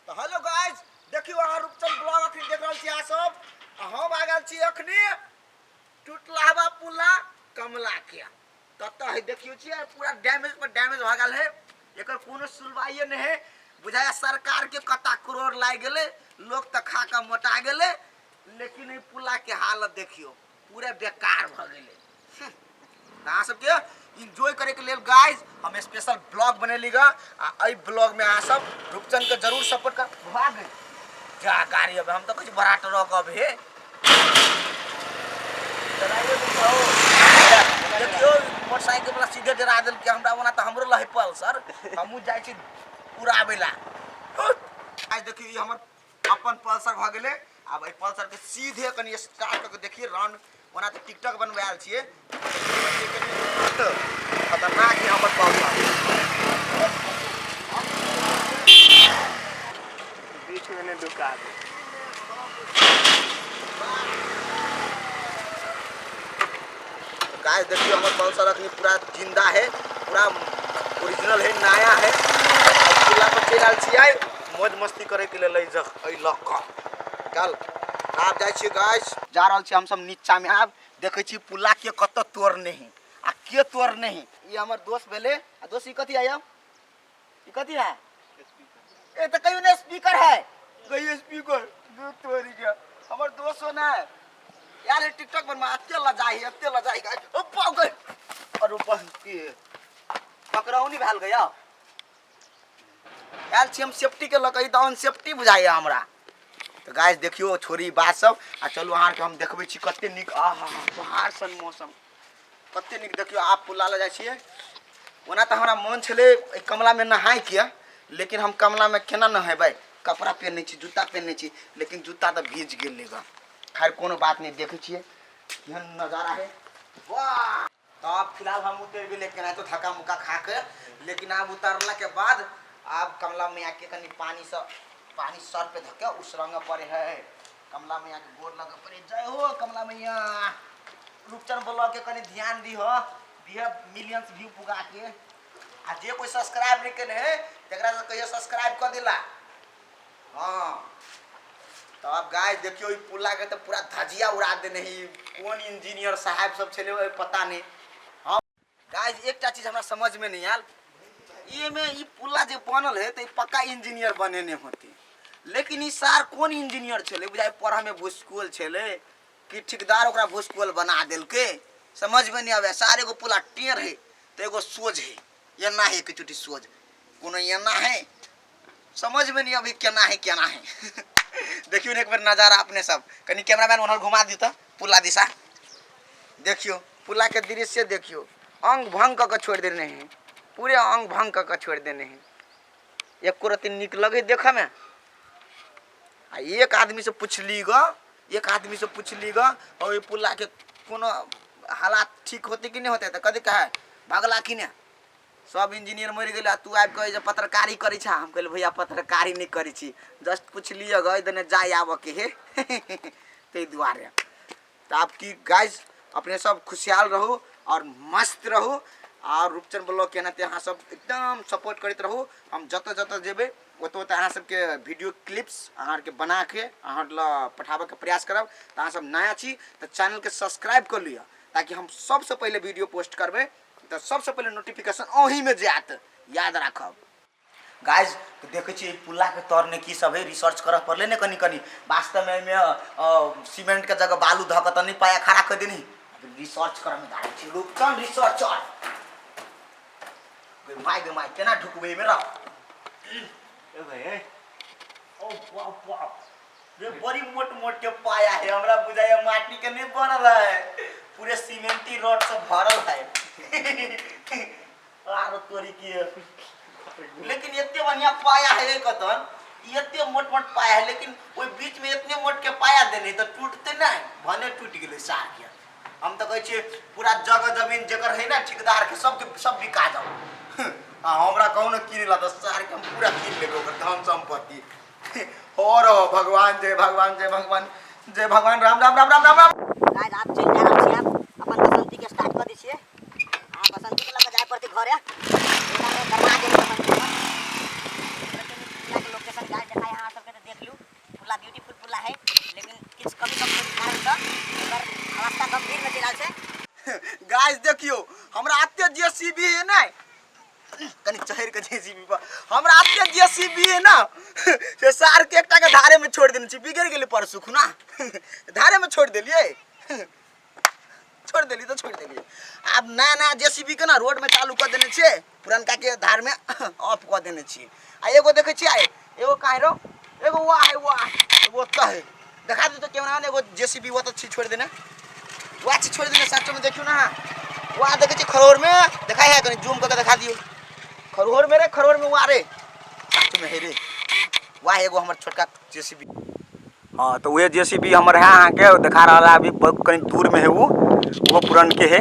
तऽ hello guys, देखियौ अहाँ रूपचंद ब्लॉग अखनी देख रहल छी अहाँ सब, आ हम आ गेल छी अखनी टूटलाहवा पुला कमला के। कतऽ है देखियौ छियै, पूरा डैमेज पर डैमेज भऽ गेल है, एकर कोनो सुनवाइए नहि है। बुझाया सरकार के कता करोड़ लागि गेलै, लोक तऽ खा कऽ मोटा गेलै, लेकिन एहि पुला के हालत देखियौ पूरा बेकार भऽ गेलै। तऽ अहाँ सबके इंजॉय करे के लेल गाइस हम स्पेशल ब्लॉग बनेली गा, आ एहि ब्लॉग में अहाँ सब रूपचंद के जरूर सपोर्ट कर। भाग जा गाड़ी, अब हम तो कुछ बड़ा ट्रक अब हे देखियो मोटरसाइकिल वाला सीधे डरा देलकै हमरा, ओना तऽ हमरो लहे पल्सर, हमहूँ जाइ छी उड़ाबै ला। आज देखियौ ई हमर अपन पल्सर भऽ गेलै। आब एहि पल्सर के सीधे कनि स्टार्ट कऽ के देखिए राउंड, ओना तऽ टिकटॉक बनबै आयल छियै, खतरनाक है हमर पल्सर। बीच में नहीं दुका दे। गाइस देखियो हमर पल्सर अखनी पूरा जिंदा है, पूरा ओरिजिनल है, नया है। पुला पर चलि आयल छियै मौज मस्ती करे के लेल एहि लऽ कऽ। चल आब जाइ छियै गाइस, जा रहल छियै हमसब नीचा में। आब देखै छी पुला के कतऽ तोड़ने है आ के तोड़ने है। ई हमर दोस्त भेलै। आ दोस्त ई कथी है यौ? ई कथी है? ए तऽ कहियो ने स्पीकर है, कहियो स्पीकर दूध तोड़ी के हमर दोस्त होना है यार। टिकटॉक पर एते लजाई, एते लजाई गाइस। ओ पाव गए और ऊपर के पकड़ौनी भेल गया। आयल छी हम सेफ्टी के लऽ कऽ, ई तऽ अनसेफ्टी बुझाइया हमरा। तऽ गाइस देखियौ छोड़ी बात सब, आ चलू अहाँके हम देखबै छी कते नीक आहा पहाड़ सन मौसम कते नीक। देखियौ आब पुला लऽ जाइ छियै। ओना तऽ हमरा मन छलै एहि कमलामे नहायके, लेकिन हम कमलामे केना नहेबै? कपड़ा पहिरने छी, जूता पहिरने छी, लेकिन जूता तऽ भीज गेलै ग। खैर कोनो बात नहि, देखै छियै केहन नजारा है। वाह! तऽ आब फिलहाल हम उतरि गेलियै केनाहितो धक्का मुक्का खा के, लेकिन आब उतरला के बाद आब कमला मैया के कनि पानी से पानी सर पे धके उसरंग पड़े है, कमला मैया के गोर लगे पड़े। जय हो कमला मैया। रूपचंद ब्लॉग के कनि ध्यान दिह, दिह मिलियंस व्यू पुगा के। आ जे कोई सब्सक्राइब नहीं केने है तकरा से कहियो सब्सक्राइब कर दिला। हाँ तो अब गाइस देखियो ई पुला के तो पूरा धजिया उड़ा देने ही, कोन इंजीनियर साहब सब छले ओहि पता नहीं। हाँ गाइस एकटा चीज हमरा समझ में नहीं आयल, ये में ई पुला जे बनल है तो ई पक्का इंजीनियर बनेने होते, लेकिन ई सार कोन इंजीनियर छले बुझाइ पढ़ऽ में भुसकोल छले कि ठेकेदार ओकरा भुसकोल बना देलकै, समझ में नहीं आवे। सार एगो पुला टेढ़ है तो एगो सोझ है, एना है एक चुटी सोझ, कोनो एना है, समझ में नहीं अभी केना है केना है। देखियो ने एक बेर नजारा अपने सब, कनी कैमरामैन ओनहर घुमा दियौ तऽ पुला दिशा। देखियो पुला के दृश्य देखियो, अंग भंग कऽ के छोड़ि देने है, पूरे अंग भंग कऽ के छोड़ि देने है, एको रत्ती नीक लगे देखऽ में। आ एक आदमी से पुछली ग, एक आदमी से पुछली ग, और ई पुला के कोनो हालात ठीक होते कि नहीं होते, तऽ कथी कहे भगला कि नहीं, सब इंजीनियर मरि गेलै, तू आबि कऽ जे पत्रकारी करै छह। हम कहलियै भैया पत्रकारी नहि करै छी, जस्ट पुछलियै ग, एहि दने जाय आबऽ के हे ताहि दुआरे। तऽ आब की गाइस अपने सब खुशहाल रहू और मस्त रहू, और रूपचंद ब्लॉग के एनाहिते अहाँ सब एकदम सपोर्ट करैत रहू। हम जतऽ जतऽ जेबै ओतऽ ओतऽ अहाँ सबके वीडियो क्लिप्स अहाँ आरके बनाके अहाँ लए पठाबऽके प्रयास करब। तऽ अहाँ सब नया छी तऽ चैनलके सब्सक्राइब कऽ लिअ, ताकि हम सबसँ पहिले वीडियो पोस्ट करबै तऽ सबसँ पहिले नोटिफिकेशन अहीँमे जायत, याद राखब। गाइस देखै छियै पुलाके तरमे की सब है, रिसर्च करऽ पड़लै ने कनि कनि। वास्तवमे एहिमे सीमेंटके जगह बालू धऽ कऽ तऽ नहि पाया खड़ा कऽ देनी, रिसर्च करऽ मे दाड़ै छी रूपचंद रिसर्चर। गे my गे my, केना ढुकबै एहिमे रह? ए भाई, ए। ओ बाप बाप रे, बड़ी मोट मोट के पाया है, हमरा बुझाइया माटी के नहीं बनल है, पूरे सीमेंटी रॉड से भरल है। आरो तोरी के, लेकिन एते बढ़िया पाया है कतन, एते मोट मोट पाया है, लेकिन ओहि बीच में इतने मोट के पाया देने तो टूटते नहीं, भने टूट गेलै सार के। हम तो कहै छियै पूरा जगह जमीन जेकर है ना ठेकेदार के सबके सब बिका जाओ, आ हमरा कहू ने किन ला तऽ सार के हम पूरा कीन लेबै ओकर धन संपत्ति। हो रहो भगवान, जय भगवान, जय भगवान, जय भगवान, राम राम राम राम राम राम। गाइस आप चलि जा रहल छियै, अपन बसंती के स्टार्ट कऽ दै छियै। आ बसंती के लऽ कऽ जाय पड़तै घरे, एना में गरमा गेलै बसंती के। लोकेशन गाइस देखाय अहाँ। गाइस देखियो हमरा एते जेसीबी है ने, कनि चढ़ि के जेसीबी पर हमरा एते जेसीबी है ना, से सार के एकटा के धारे में छोड़ देने छी, बिगड़ गेलै परसू खुना, धारे में छोड़ देलियै, छोड़ देलियै तऽ छोड़ देलियै। आब नया नया जेसीबी के ना रोड में चालू कऽ देने छियै, पुरनका के धार में ऑफ कऽ देने छियै। आ एगो देखै छियै, एगो कहाँ रौ, एगो वाह है, वाह एगो ओतऽ है, देखा दियौ तऽ कैमरा में, एगो जेसीबी ओतऽ छी छोड़ि देने, वाह छी छोड़ि देने। साँचो में देखियौ ना, वाह देखै छियै खरोर में, देखाइ है, कनि जूम कऽ के देखा दियौ, खरोर में रे, खरोर में वाह रे, साँचो में है रे, वाह एगो हमर छोटका जेसीबी। हाँ तो वह जेसीबी हमर है अहाँके देखा रहल है, अभी बहुत कनि दूर में है वो पुरनके है।